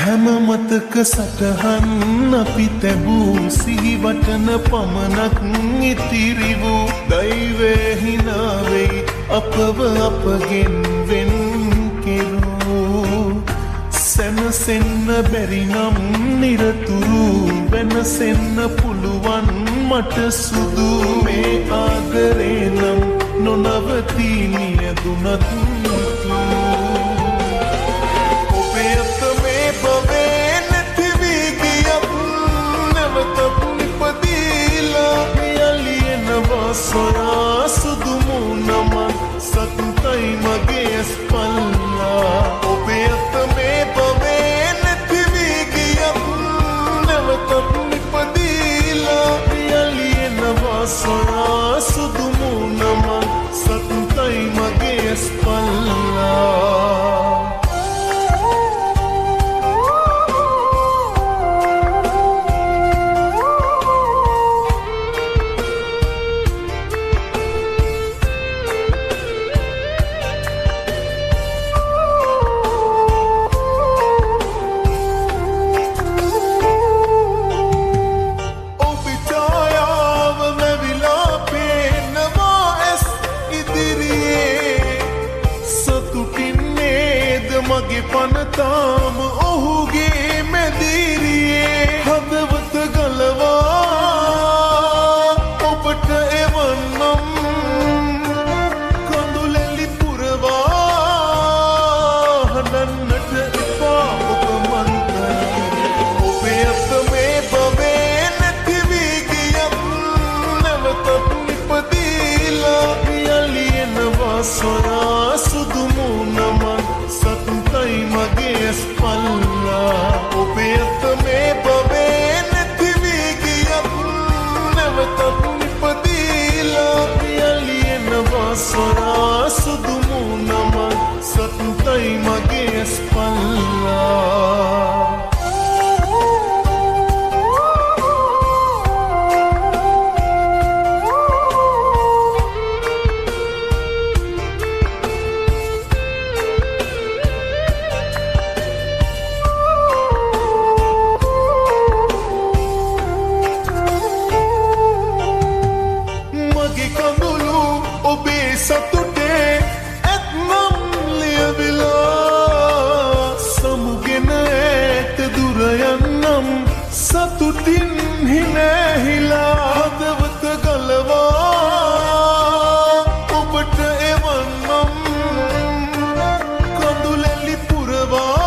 හැම මතක සටහන් අපි තැබූ සිහිවටන පමණක් ඉතිරි වූ දෛවය හිනා වෙයි අපව අපගෙන් වෙන් කෙරූ. සැනසෙන්න බැරි නම් නිරතුරු වෙනසෙන්න පුළුවන් මට සුදු. මේ ආදරේ නම් නොනවතී නියදුනත් ඔබේ අත මේ භවේ නැති වී ගියත් නැවතත් ඉපදීලා යලි එනවා සොයා සුදු මූණ මං සතුටයි මගේ ඇස් පල්ලා. ඔබේ අත මේ භවේ නැති වී ගියත් නැවතත් ඉපදීලා යලි එනවා සොයා සුදු මූණ මං සතුටයි මගේ ඇස් පල්ලා. මගේ පණ තාම ඔහුගේ මැදිරියේ හදවත ගලවා ඔබට එවන්නම් කඳුලෙලි පුරවා හඬන්නට එපා ඔබ මං තරම්. ඔබේ අත මේ භවේ නැති වී ගියත් නැවතත් ඉපදීලා යලි එනවා සොයා සුදු මූණ මං සතුටයි මගේ ඇස් පල්ලා. ඔබේ අත මේ භවේ නැති වී ගියත් නැවතත් ඉපදීලා යලි එනවා සොයා සුදු මූණ මං සතුටයි මගේ ඇස් පල්ලා. මගේ කඳුළු ඔබේ සතුටේ ඇත්නම් ලියවිලා සමුගෙන ඈත දුර යන්නම් සතුටින් හිනැහිලා හදවත ගලවා ඔබට එවන්නම් කඳුලෙලි පුරවා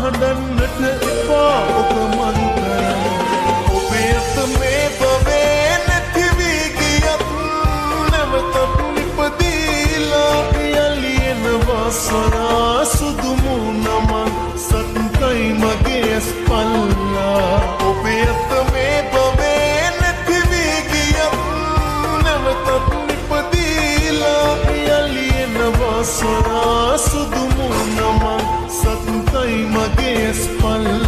හඬන්නට එපා ඔබ මං තරම්. ඔබේ අත මේ භවේ නැති වී ගියත් නැවතත් ඉපදීලා යලි එනවා සොයා සුදු මූණ මං සතුටයි මගේ ඇස් පල්ලා. ඔබේ අත මේ භවේ නැති වී ගියත් නැවතත් ඉපදීලා යලි එනවා සොයා සුදු මූණ මං සතුටයි මගේ ඇස් පල්ලා.